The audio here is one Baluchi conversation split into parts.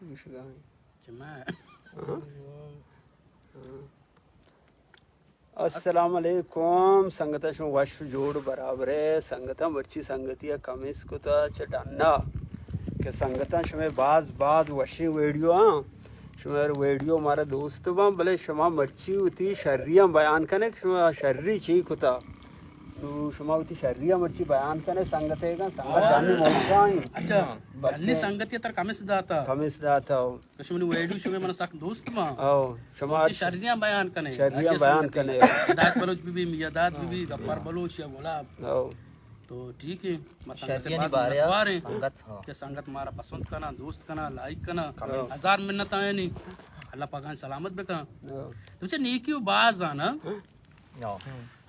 گوشگا ایں۔ چما؟ ہاں۔ ہاں۔ السلام علیکم سنگتاں، شما وش و جوڑ برابر ئے؟ سنگتاں، مرچی سنگتی ءَ کمنٹس کتا چہ ڈنا کہ سنگتاں، شمئے باز باز وشیں ویڈیو آں، شمئے ویڈیو مارا دوست باں، بلے شما مرچی وتی شریاں بیان کنے کہ شما شری چی کتا۔ نو شما وتی شریاں مرچی بیان کنے سنگتے گا، سنگت ڈنی موقع ایں۔ اچھا، بلکہ ڈنی سنگتی تر کمنٹس داتا۔ کمنٹس داتا۔ تو شمنی ویڈیو شمئے من سک دوست باں۔ او، شما وتی شریاں بیان کنے۔ شریاں بیان کنے۔ ہدایت بلوچ بی بی، میاں داد بی بی، غفار بلوچ یا گلاب۔ او۔ تو ٹھیک ہے، ما سنگت شریانی باز بارے منتوار ہیں سنگت، ہاں۔ کہ سنگت مارا پسند کنا، دوست کنا، لائک کنا۔ کمنٹس۔ ہزار منت آئینی۔ اللہ پاکان سلامت بکن۔ او۔ تو چہ نیکی و باز آنا۔ ہاں۔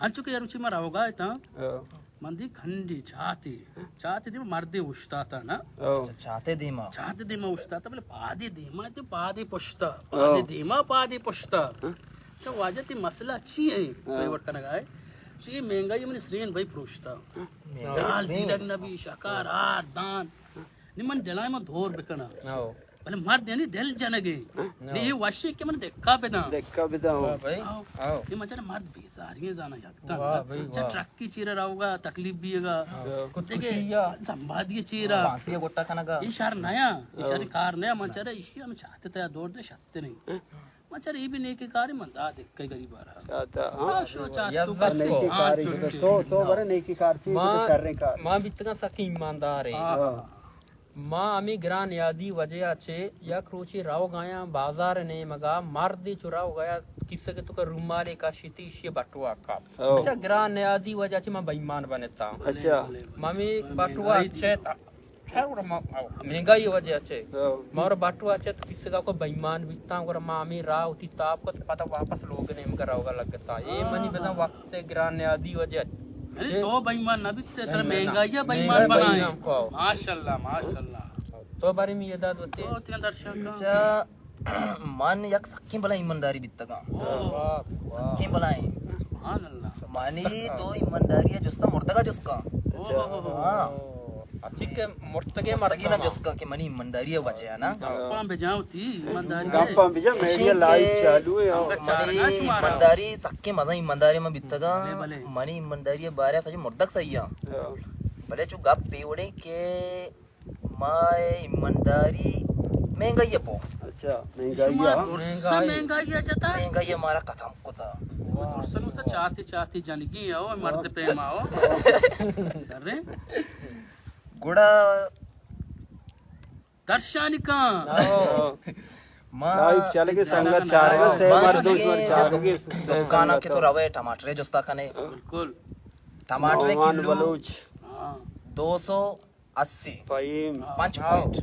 انچو کہ یار اچی ما روگا اتاں۔ ہاں۔ من دی کھنڈی چاتے، چاتے دیما مردے اوشتاتا نا۔ ہاں۔ اچھا، چاتے دیما۔ چاتے دیما اوشتاتا، بلے پادے دیما تے پادے پشتا، پادے ہاں۔ دیما پادے پشتا۔ ہاں۔ تو واجہ تی مسئلہ چی ہے؟ تو ہاں۔ یہ وٹ کنگا ہے۔ چی مہنگائی منی سرین بھائی پروشتا۔ مہنگائی دال سرین۔ جیرگ نبی، شکر، آر، دان۔ نی من دلائیں من دور بکناں۔ ہاں۔ بلے مرد یعنی دل جنگے۔ ہاں۔ نی اے وشیں کہ من دکا بداں۔ دکا بداں۔ ہاں بھائی۔ ہاں۔ ہاں۔ نی من چارے مرد بیزاری زاناں یک تن۔ واہ بھائی چہ واہ۔ ٹرکی چیرا روگا تکلیف بیگا۔ ہاں۔ دیکھے، خودکشی یا۔ سمبادی چیرا۔ ہاں، پھانسی گٹا کنگا۔ اے شر نیا، اے شر ہاں۔ کار نیا، من چارے ایشی ہم چاتے تیا دور دے شتے نہیں۔ ہاں۔ من چارے اے بھی نیکی کاری من دا دکے غریب آرا۔ چاتا، ہاں۔ ہاں، شو چات یا تو زشت بس۔ نیکی ہاں، کاری چھٹی۔ تو، تو برے نیکی کار چی، ما، تو شریں کار۔ ما بیتگاں سک ایماندار ایں۔ ہاں۔ ہاں۔ ما ہمے گران نیادی وجہ ءَ چہ یک روچے روگ آیاں بازار ءِ نیمگ ءَ، مردے چو روگ آیا، کسے کہ تو کہ رومالے کشیتی، ایشی ءِ بٹوا کپت۔ او۔ اچھا، گران نیادی وجہ چہ ما بے ایمان بنتاں۔ اچھا۔ ما ہمے بٹوا چت، ہر وڑ ما، مہنگائی وجہ چہ۔ او۔ ما اور بٹوا چت، کسے کا کو بے ایمان بیتاں، اور ما ہمے راہ وتی تاب کت، پدا واپس لوگ ءِ نیمگ ءَ روگ ءَ لگتاں۔ اے منی بزاں وقت تے گران نیادی وجہ۔ یعنی تو بے ایمان نہ بیتے، ترا مہنگائی ءَ بے ایمان بنائے۔ ماشاءاللہ، ماشاءاللہ۔ تو بارے می ادا دوتے۔ تو تینا درشان کا۔ چا من یک سکیں بلا ایمانداری بیتگاں۔ واہ، واہ۔ سکیں بلا ایں۔ سبحان اللہ۔ منی تو ایمانداری جستا مردگا جسکا۔ اوہ، اوہ، اوہ۔ ہاں۔ اچھی کہ مرتگے مرتگے نہ مرتگا۔ جسکا کہ منی ایمانداری وجہ نا۔ گپاں بجاؤ تی ایمانداری۔ گپاں بجا، میڈیا لائیو چالو ہے۔ سنگت چارگا منی شمارا۔ ایمانداری سکیں مزن ایمانداری من بیتگاں۔ بلے، بلے۔ منی ایمانداری بارے سجے مردگ سہی ہاں۔ ہاں۔ بلے چو گپ پہ وڑے کہ ما ایمانداری مہنگائی پو۔ اچھا، مہنگائی شما ہاں۔ درسا مہنگائی۔ مہنگائی جتا؟ مہنگائی مارا ختم کتا۔ درسا نو سا چاتی چاتی جنگی ہو، مرد پیما ہو۔ شرے؟ گڑا درشانی کاں۔ ما لائیو چلگے، سنگت چارگا، سے ما مردم شمار چارگے۔ دکانا کہ تو روے ٹماٹرے جستا کنے۔ بالکل۔ ٹماٹرے نعمان کلو۔ بلوچ۔ ہاں۔ دو سو اسی۔ فہیم۔ پنچ پوائنٹ۔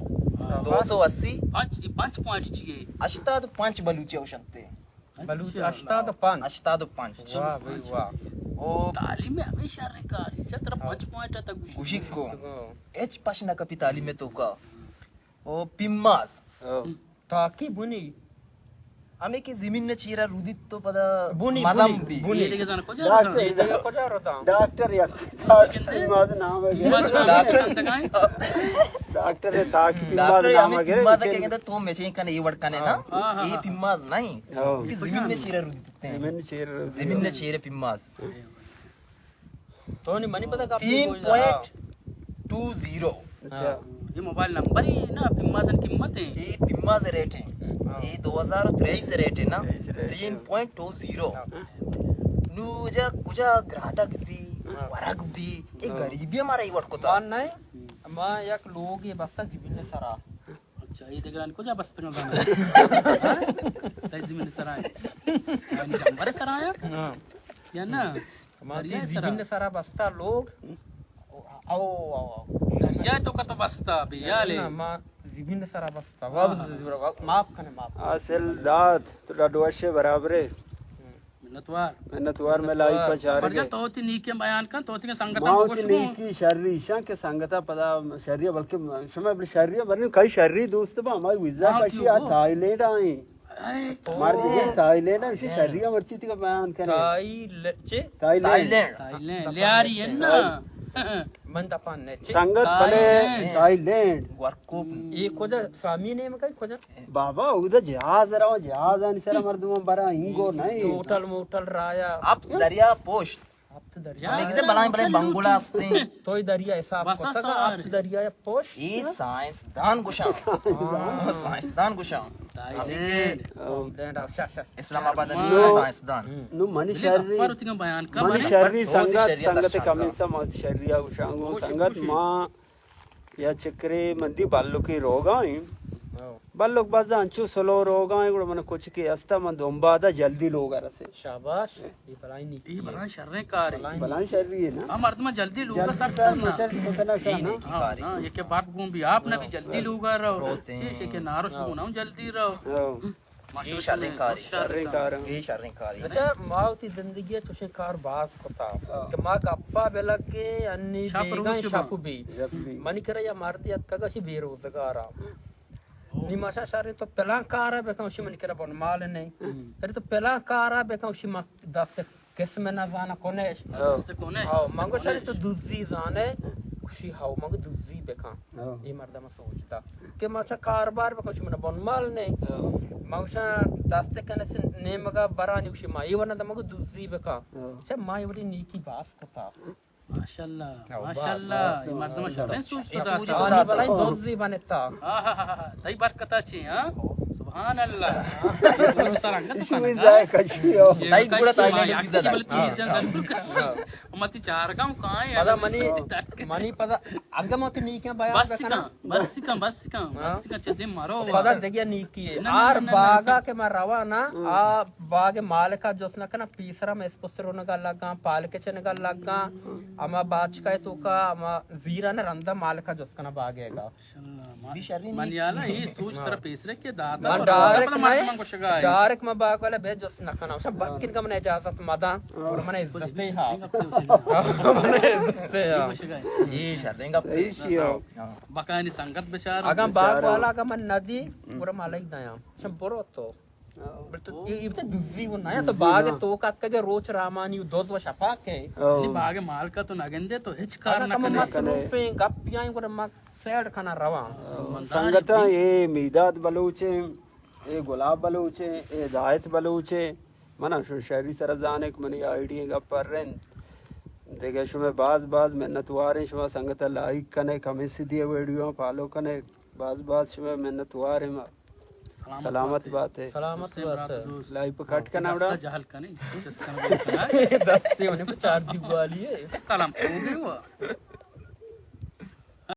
دو سو اسی۔ پنچ، پنچ پوائنٹ چیے؟ ہشتاد و پنچ بلوچی اوشنتے۔ بلوچ اچھا۔ ہشتاد و پنچ۔ ہشتاد و پنچ۔ واہ بھائی واہ۔ او تعلیم میں ہمیشہ رکاری۔ چتر پنچ پوائنٹ تک گوشی۔ گوشی کو۔ ہچ پش نہ کپی تعلیم میں تو کا۔ او پیماز۔ ہاں۔ تاکی بنی۔ ہمیں کہ زمین نے چیرا رودیت تو پدا بنی، مدام بنی، بی۔ بنی۔ یہ دیگه زن کجا ڈاکٹر، روداں؟ یہ دیگه کجا روداں؟ ڈاکٹر یک تاکی پیماز نام ہے۔ پیماز نام ہے، ڈاکٹر۔ ڈاکٹر ہے تاکی پیماز ڈاکٹر نام ہمیں ہے۔ پیماز کہ کہتے تو میچیں کنے یہ وڑ کنے نا۔ ہاں، ہاں، یہ ہاں۔ پیماز نہیں۔ ہاں۔ یہ زمین نے چیرا رودیت۔ زمین نے چیرا رودیت۔ زمین نے چیرے پیماز۔ تو نے منی پتا کب تین پوائنٹ ٹو زیرو۔ اچھا۔ یہ موبائل نمبر ہی نا، پیمازن قیمت ہے۔ یہ پیماز ریٹ ہے۔ ہاں۔ یہ دو ہزار و تریس ریٹ ہے نا۔ تریس ریٹ ہے۔ تین پوائنٹ ٹو زیرو۔ ہاں۔ نو جا کجا گرادک بھی، ہاں۔ ورگ بھی، یہ ہاں۔ غریبی ہمارا یہ وٹ کتا۔ مان نہیں، ما یک لوگ یہ بستا زمین سرا۔ اچھا، یہ دیگران کجا بستگاں زانا؟ ہاں؟ تئی زمین سرا ہے۔ یعنی جمبر سرا ہے؟ ہاں۔ یا نا؟ ما دریا تی سرا۔ زمین سرا بستا لوگ۔ او، او، او۔ دریا تو کا تو بستا، بے یالے۔ نا، ما زمین سرا بستا۔ واہ۔ واہ، معاف کنے، معاف۔ حاصل داد، تو ڈاڈو اشے برابرے۔ منتوار۔ منتوار میں لائی پچارے۔ پر جا تو تی نیکی بیان کن، تو تی سنگت ما ہم تی بگوش نیکی شری شان کہ سنگتا پدا شری بلکہ شما بل شری بلکہ کئی شری دوست با ہماری ویزا ہاں، کشی آ تھائی لینڈ آئیں۔ اے۔ مار دیگه تھائی لینڈ ہم شری مرچی تی بیان کرے۔ تھائی لے-، چے؟ Thailand. Thailand. Lyari ہے نا۔ من دپان نه چی؟ سنگت بلے تھائی لینڈ۔ ورکوپ۔ اے کجا؟ سامی نیم کئی کجا؟ بابا، اودا جہاز رو، جہاز آنی سر مردم برا اینگو نہیں۔ ہوٹل موٹل رایا۔ اب دریا پوشت۔ اب تو دریا۔ لیکن بلائیں بلائیں بنگلہ ہستے۔ تو ہی دریا حساب بس کتا، سوار۔ اب تو دریا پوشت۔ اے سائنسدان گوشاں۔ سائنسدان گوشاں۔ Thailand. تھائی لینڈ، اچھا، اچھا۔ اسلام آباد ءَ نشتہ سائنسدان۔ نو منی بلے شری، گپار تیگا بیان کا منی بنے۔ شری تو سنگت، شری سنگت دستان کمیں کا۔ سا مات شری ءَ گوشاں گو خوش، سنگت خوش۔ ما یا چکرے من دی بلوکی روگا ایں۔ ہاں۔ بلوک بس انچو سلو روگا ایں، گڑا من کچھ کے استا من دنبادا جلدی لوگا رسے۔ شاباش، یہ بلائی نیکی اے ہے۔ بلائی شریں کار ہے۔ بلائی بلائی شری ہے نا۔ ہم مردم جلدی لوگا جلدی سر سر کرنا۔ مچل ستنا اے شانا۔ نیکی ہاں، کار ہے۔ ہاں، یہ کہ باپ گون بھی آپ نہ کہ جلدی لوگا رو۔ روتے ہیں۔ چیشے کہ ناروش ہاں۔ گون ہم جلدی رو۔ ہاں۔ اے شریں کارے۔ شریں کار۔ اے شریں کارے۔ اچھا، ما وتی زندگی ءَ چوشیں کار باز کتا ہاں۔ کہ ما گپا بلکیں انی شپ بیگاں روچ شپ با۔ بی۔ شپ بی۔ منی کرا یا مردی اتکگا شی بے روزگارا۔ نی ماشا شریں تو پلان کارا بکن، شی منی کرا بن مال نہیں۔ ہم۔ پھر تو پلان کارا بکن، شی ما دست قسم نہ زاناں کنش۔ ہاں۔ دست کنش، ہاں، دست من گوشت، کنش۔ تو دزی زانے؟ گوشی، ہاؤ، من گوشت، دزی بکن۔ ہاں۔ اے مردم سوچتا کہ ما چا کاروبار بکن، شما بن مال نے۔ ہاں۔ من گوشت، دست کنش نیمگا برانی، گوشی، ما اے ورنہ، من گوشت، دزی بکن۔ ہاں۔ چا ما اے وری نیکی باز کتا۔ ماشاءاللہ، ہاؤ، ماشاءاللہ، باز، اے مردم شریں سوچ تو اے سوچ داتا۔ تو آنی داتا۔ بلائیں دزی بنتا۔ ہاں، ہاں، ہاں، ہاں، تئی برکتا چی، ہاں؟ سبحان اللہ۔ سرنگت شوی کنگا۔ ذائقہ چی ہو؟ تئی گڑا تھائی لینڈ ویزا دا۔ بلے تئی ویزا ضرور کن۔ ہاں۔ متی چارگاں کائیں پدا منی، منی پدا اگہ ما تو نیکیاں بیان بس بکناں۔ کن، بس کن، بس کن، ہاں۔ بس کن، چہ دیم مرو۔ پدا دگہ نیکی ہے۔ نہ، نہ، آر نہ، نہ، باگا نہ۔ کہ ما رواں نا، ہاں۔ آ باگ مالکا جست نہ کناں، پیسرا میں اسپسرونگا لگاں، پالک چنگا لگاں، اما باچکا توکا، اما زیرا نہ رندا مالکا جست کناں باگے گا۔ ماشاءاللہ۔ من یالا اے سوچ ترا پیسرے کہ داتا من پر ڈائریکٹ پدا مردماں گوشگا ہے۔ ڈائریکٹ من باگ والا بے جست نہ کناں۔ شب بکن کا من اجازت مداں اور من عزت ہے ہا۔ من عزت ہے ہا۔ اے شریں گپ۔ اے شی ہو۔ بکانی سنگت بچار۔ اگاں باگ والا اگاں من ندی، اور مالک دیاں۔ شب برو تو۔ بلے تو اے، اے تو دزی و نہ، تو باگ تو کت کہ روچ رامانی و دز و شپا کے۔ ہاں۔ یعنی باگ مالکا تو نگندے تو ہچ کار نہ کنے۔ مصروف ہیں، گپ بیائیں گڑا ما سیڈ کھنا رواں۔ سنگتاں، اے میداد بلوچ ہیں، اے گلاب بلوچ ہیں، اے ہدایت بلوچ ہیں۔ من ہم شما شری سر زانے کہ منی آئی ڈی گپ پر رند۔ دیگہ شما باز باز منتوار ہیں، شما سنگت لائک کنے، کمنٹس دیے، ویڈیو فالو کنے، باز باز شما منتوار ہیں۔ سلامت بات ہے۔ سلامت بات ہے۔ لائیو پہ کٹ کنا اڑا۔ دستا جہل کنے۔ دستے ہونے پہ چار دیوالی ہے۔ کلام کو بھی ہوا۔